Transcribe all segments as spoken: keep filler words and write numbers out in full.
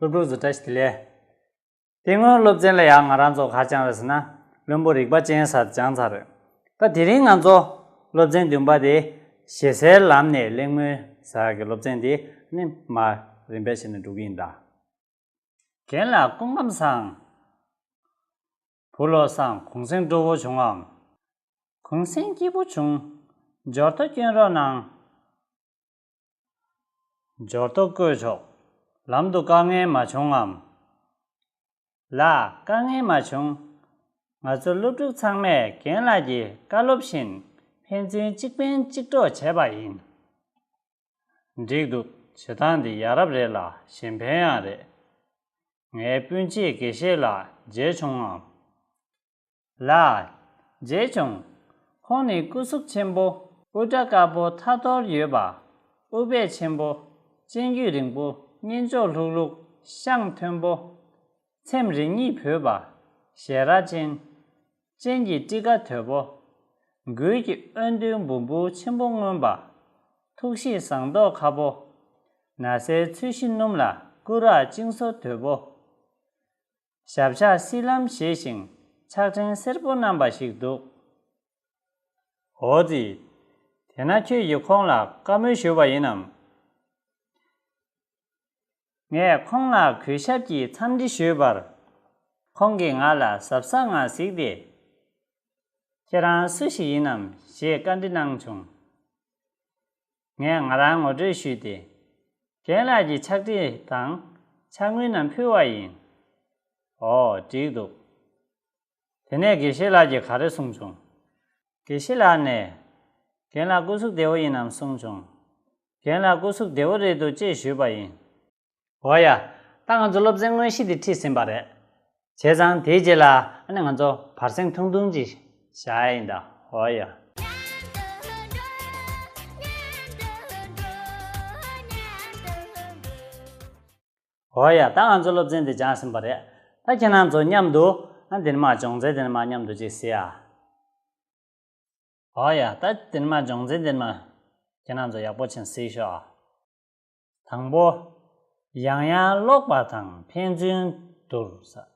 སློབ་ཕྲུག་ཚོ་བཀྲ་ཤིས་བདེ་ལེགས། དེ་སྔོན་སློབ་ཚན་ལ་ཡང་ང་རང་ཚོ་ག་སྦྱངས་རེད་ཟེར་ན། བླུན་པོ་རིག་པ་ཅན་ཟེར་སྦྱངས་ཚར་རེད། ད་དེ་རིང་ང་ཚོ་སློབ་ཚན་བདུན་པ་དེ་ཞེ་སའི་ལམ་ནས་གླེང་མོལ་ཟེར་གྱི་སློབ་ཚན་དེ་ནི་མར་རིམ་པས་བྱས་ནས་འགྲོ་གི་ཡིན་ད། རྒན་ལགས་སྐུ་ཁམས་བཟང་། བུ་བློ་བཟང་གུང་སེང་སྤྲོ་བོ་བྱུང་ངམ། གུང་སེང་སྐྱིད་པོ་བྱུང་། འབྱོར་ཐོ་སྐྱོན་རོགས་གནང་། འབྱོར་ཐོ་བཀོད་ཆོག་ལམ་དུ་དཀའ་ངལ་མ་བྱུང་ངམ། ལགས་དཀའ་ངལ་མ་བྱུང་། ང་ཚོ་སློབ་ཕྲུག་ཚང་མས་རྒན་ལགས་ཀྱི་བཀའ་སློབ་བཞིན་ཕན་ཚུན་གཅིག་ཕན་གཅིག་གྲོགས་བྱས་པ་ཡིན། འགྲིག་འདུག་བྱེད་སྟངས་འདི་ཡ་རབས་རེད་ལ་གཞན་ཕན་ཡང་རེད། ངའི་སྤུན་མཆེད་དགེ་བཤེས་ལགས་མཇལ་བྱུང་ངམ། ལགས། མཇལ་བྱུང་། ཁོང་ནི་སྐུ་གཟུགས་ཆེན་པོ། དབུ་སྐྲ་དཀར་པོ་ཐ་ཐོར་ཡོད་པ། དབུ་བས་ཆེན་པོ། སྤྱན་དཀྱུས་རིང་པོ། སྙན་ཅོག་ལྷུག་ལྷུག་ཤངས་མཐོན་པོ། ཚེམས་རེ་གཉིས་བོད་པ། ཞལ་ར་ཅན། སྤྱན་གྱི་སྤྲི་ཀ་དོད་པོ། མགུལ་གྱི་དབོན་སྟོད་འབུམ་སྦུག་ཆེན་པོ་མངོན་པ། ཐུགས་གཤིས་བཟང་མདོག་ཁ་པོ། ན་བཟའི་ཚོས་གཞི་སྣུམ་ལ་སྐུ་རགས་བཅིངས་གསོ་དོད་པོ། ཞབས་བཞག་བསིལ་ལམ་བཞེས་ཤིང་ཕྱག་ཕྲེང་སེར་པོ་བསྣམས་པ་ཞིག་འདུག་འོ་ཙི། དེས་ན་ཁྱོད་ཀྱིས་ཁོང་ལ་བཀའ་མོལ་ཞུས་པ་ཡིན་ནམ། ངས་ཁོང་ལ་གུས་ཞབས་ཀྱིས་འཚམས་འདྲི་ཞུས་པར། ཁོང་གིས་ང་ལ་གཟབ་གཟབ་ངང་གཟིགས་ཏེ། ཁྱེད་རང་སུ་ཞིག་ཡིན་ནམ་ཞེས་བཀའ་འདྲི་གནང་བྱུང་། ངས་ང་རང་ངོ་སྤྲོད་ཞུས་ཏེ། རྒན་ལགས་ཀྱི་ཕྱག་བྲིས་དང་ཕྱག་དངུལ་རྣམས་ཕུལ་བ་ཡིན། ཨོ་འགྲིག་འདུག་དེ་ནས་དགེ་བཤེས་ལགས་ཀྱིས་ག་རེ་གསུངས་བྱུང་། དགེ་བཤེས་ལགས་ནས། རྒན་ལགས་སྐུ་གཟུགས་བདེ་བོ་ཡིན་ནམ་གསུངས་བྱུང་། རྒན་ལགས་སྐུ་གཟུགས་བདེ་བོ་རེད་འདུག་ཅེས་ཞུས་པ་ཡིན། འོ་ཡ། ད་ང་ཚོ་སློབ་ཚན་དངོས་གཞི་འདི་ཁྲིད་ཟིན་པ་རེད། བྱས་ཙང་དེའི་རྗེས་ལ་ཨ་ནི་ང་ཚོ་བར་གསེང་ཐུང་ཐུང་ཅིག་བཞག་ཡ་ཡིན་ད། འོ་ཡ། འོ་ཡ། ད་ང་ཚོ་སློབ་ཚན་འདི་སྦྱངས་ཟིན་པ་རེད། ད་ཁྱེད་རང་ཚོ་མཉམ་དུ་ཨ་འདི་ནས་མར་སྦྱོང་ཚན་འདི་ནས་མར་མཉམ་དུ་ཅིག་གཟིགས་ཨ། འོ་ཡ། ད་འདི་ནས་མར་སྦྱོང་ཚན་འདི་ནས་མར་ཁྱེད་རང་ཚོ་ཡག་པོ་བྱས་ནས་གཟིགས་ཤོག་ཨ། དང་པོ། ཡང་ཡང་ཀློག་པ་དང་ཕན་ཚུན་བསྡུར་ཟེར།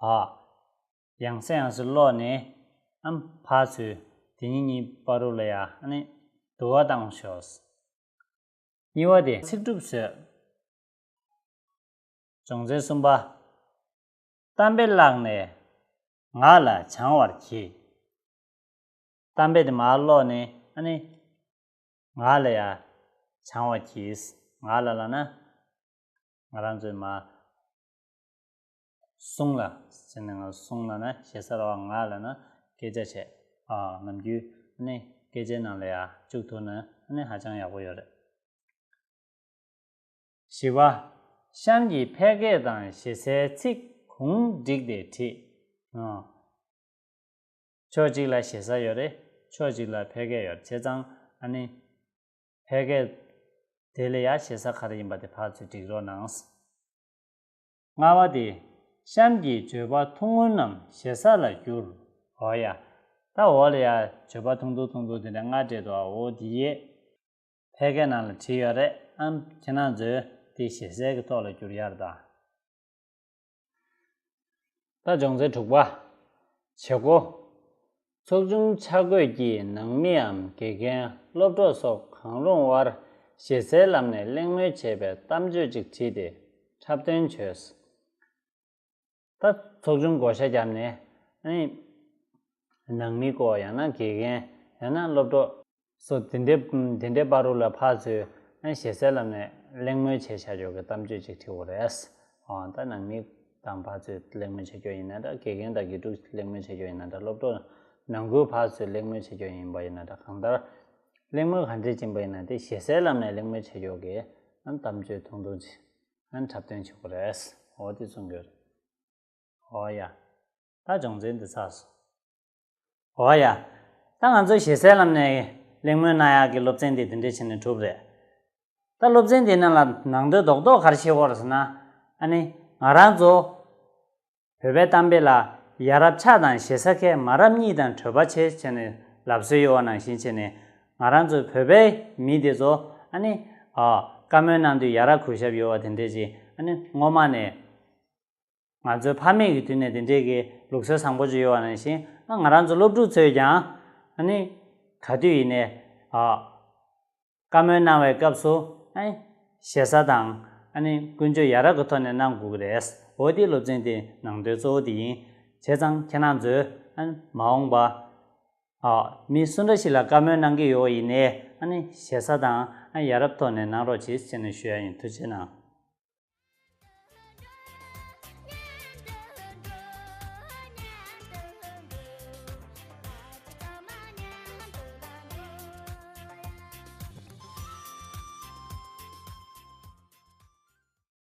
ཨ། ཡང་སེ་ཡང་སེ་ཀློག་ནས་ཨམ་ཕར་ཚུར་དེ་གཉིས་གཉིས་བར་དུ་ལ་ཡ་ཨ་ནི་བསྡུར་བ་བཏང་ཤོག་གཉིས་པ་དེ་ཚིག་གྲུབ་བཟོས། སྦྱོང་ཚན་གསུམ་པ། གཏམ་དཔེ་བཀླགས་ནས་ངག་ལ་བྱང་བར་གྱིས། གཏམ་དཔེ་དེ་མར་ཀློག་ནས་ཨ་ནི་ངག་ལ་ཡ་བྱང་བར་གྱིས། ངག་ལ་ལབ་ན་ང་རང་ཚོའི་མ་གསུང་ལ་ཟེར་ནས་ང་གསུང་ལབ་ན་ཞེ་ས་ར་བ། ངག་ལབ་ན་སྐད་ཆ་བྱས། ཨ་ནམ་རྒྱུན་ཨ་ནི་སྐད་ཆའི་ནང་ལ་ཡ་བཅུག་ཐུབ་ན་ཨ་ནི་ཧ་ཅང་ཡག་པོ་ཡོད་རེད། བཞི་པ། གཤམ་གྱི་ཕལ་སྐད་དང་ཞེ་སའི་ཚིག་གུང་བསྒྲིགས་ཏེ་བྲིས། ཨ། ཕྱོགས་གཅིག་ལ་ཞེ་ས་ཡོད་རེད། ཕྱོགས་གཅིག་ལ་ཕལ་སྐད་ཡོད་རེད། བྱས་ཙང་ཨ་ནི་ཕལ་སྐད་དེ་ལ་ཡ་ཞེ་ས་ག་རེ་ཡིན་པ་དེ་ཕར་ཚུར་བསྒྲིགས་རོགས་གནང་། ལྔ་པ་དེ། གཤམ་གྱི་བརྗོད་པ་ཐུང་ངུ་རྣམས་ཞེ་ས་ལ་བསྒྱུར། འོ་ཡ། ད་འོག་ལ་ཡ་བརྗོད་པ་ཐུང་ཐུང་ཐུང་ཐུང་དེ་འདྲ་ལྔ་སྤྲད་འདུག་འོ་དེ་ཡས། ཕལ་སྐད་ནང་ལ་བྲིས་ཡོད་རེད། ཨམ་ཁྱེད་རང་ཚོས་དེ་ཞེ་སའི་གི་ཐོག་ལ་བསྒྱུར་ཡ་རེད་ད། ད་སྦྱོང་ཚན་དྲུག་པ། བྱེད་སྒོ། ཚོགས་ཆུང་ཆ་བགོས་ཀྱིས་ནང་མིའམ་དགེ་རྒན་སློབ་གྲོགས་སོགས་གང་རུང་དབར་ཞེ་སའི་ལམ་ནས་གླེང་མོལ་བྱེད་པའི་གཏམ་བརྗོད་ཅིག་བྲིས་ཏེ་འཁྲབ་སྟོན་བྱོས། ད་ཚོགས་ཆུང་བགོ་བཤའ་བརྒྱབ་ནས་ཨ་ནི་ནང་མི་སྐོར་ཡང་ན་དགེ་རྒན་ཡང་ན་སློབ་གྲོགས་སོགས་དེ་འདྲའི་དེ་འདྲའི་བར་དུ་ལ་ཕར་ཚུར་ཨ་ནི་ཞེ་སའི་ལམ་ནས་གླེང་མོལ་བྱས་བཞག་ཡོད་ཀྱི་གཏམ་བརྗོད་ཅིག་བྲིས་དགོས་རེད། ཨ་ད་ནང་མི་དང་ཕར་ཚུར་གླེང་མོལ་བྱེད་རྒྱུ་ཡིན་ན་འདྲ། དགེ་རྒན་དང་དགེ་ཕྲུག་གླེང་མོལ་བྱེད་རྒྱུ་ཡིན་ན་འདྲ། སློབ་གྲོགས་ནང་ཁུལ་ཕར་ཚུར་གླེང་མོལ་བྱེད་རྒྱུ་ཡིན་པ་ཡིན་ན་འདྲ། གང་ལྟར་གླེང་མོལ་ག་འདྲས་ཕྱིན་པ་ཡིན་ན་དེ་ཞེ་སའི་ལམ་ནས་གླེང་མོལ་བྱེད་རྒྱུ་གི་ཨ་གཏམ་བརྗོད་ཐུང་ཐུང་ཅིག་ཨ་འཁྲབ་སྟོན་བྱེད་དགོས་རེད། འོ་དེ་གསུང་གི་ཡོད་རེད། འོ་ཡ། ད་སྦྱོང་ཚན་འདི་ཚར་སོང་། འོ་ཡ། ད་ང་ཚོ་ཞེ་སའི་ལམ་ནས་གླེང་མོལ་གནང་ཡག་གི་སློབ་ཚན་འདི་འདི་འདྲས་བྱས་ནས་གྲུབ་རེད། ད་སློབ་ཚན་འདི་ནང་ལ་ནང་དོན་རྡོག་རྡོག་ག་རེ་ཤེས་དགོས་རེད་ཟེར་ན། ཨ་ནི་ང་རང་ཚོ་བོད་པའི་གཏམ་དཔེ་ལ་ཡ་རབས་ཆ་དང་ཞེ་ས་ཁས་མ་རབས་གཉིས་དང་གྲོས་པ་ཆེ་བྱས་ནས་ལབ་སྲོལ་ཡོད་པ་ནང་བཞིན་བྱས་ནས། ང་རང་ཚོ་བོད་པའི་མི་དེ་ཚོ་ཨ་ནི་ཨ་བཀའ་མོལ་གནང་དུས་ཡ་རབས་གུས་ཞབས་ཡོད་པ་དེ་འདྲས་ཅིག་ ཨ་ནི་སྔོན་མ་ནས་ང་ཚོའི་ཕ་མེས་ཀྱི་དུས་ནས་དེ་འདྲའི་གི་ལུགས་སྲོལ་བཟང་པོ་ཅིག་ཡོད་པ་ནང་བཞིན། ཨ་ང་རང་ཚོ་སློབ་ཕྲུག་ཚོས་ཀྱང་ཨ་ནི་ག་དུས་ཡིན་ནའི་ཨ་བཀའ་མོལ་གནང་བའི་སྐབས་སུ་ཨ་ནི་ཞེ་ས་དང་ཨ་ནི་ཀུན་སྤྱོད་ཡ་རབས་ཀྱི་ཐོག་ནས་གནང་དགོས་ཀྱི་རེད། འོ་དེ་སློབ་ཚན་དེ་ནང་དོན་གཙོ་བོ་དེ་ཡིན། བྱས་ཙང་ཁྱེད་རང་ཚོས་ཨ་ནི་མ་འོངས་པ་ཨ་མི་སུ་འདྲ་ཞིག་ལ་བཀའ་མོལ་གནང་གི་ཡོད་ཡིན་ནའི་ཨ་ནི་ཞེ་ས་དང་ཨ་ཡ་རབས་ཐོག་ནས་གནང་རོགས་གྱིས་ཟེར་ནས་ཞུ་ཡ་ཡིན། ཐུགས་རྗེ་གནང་།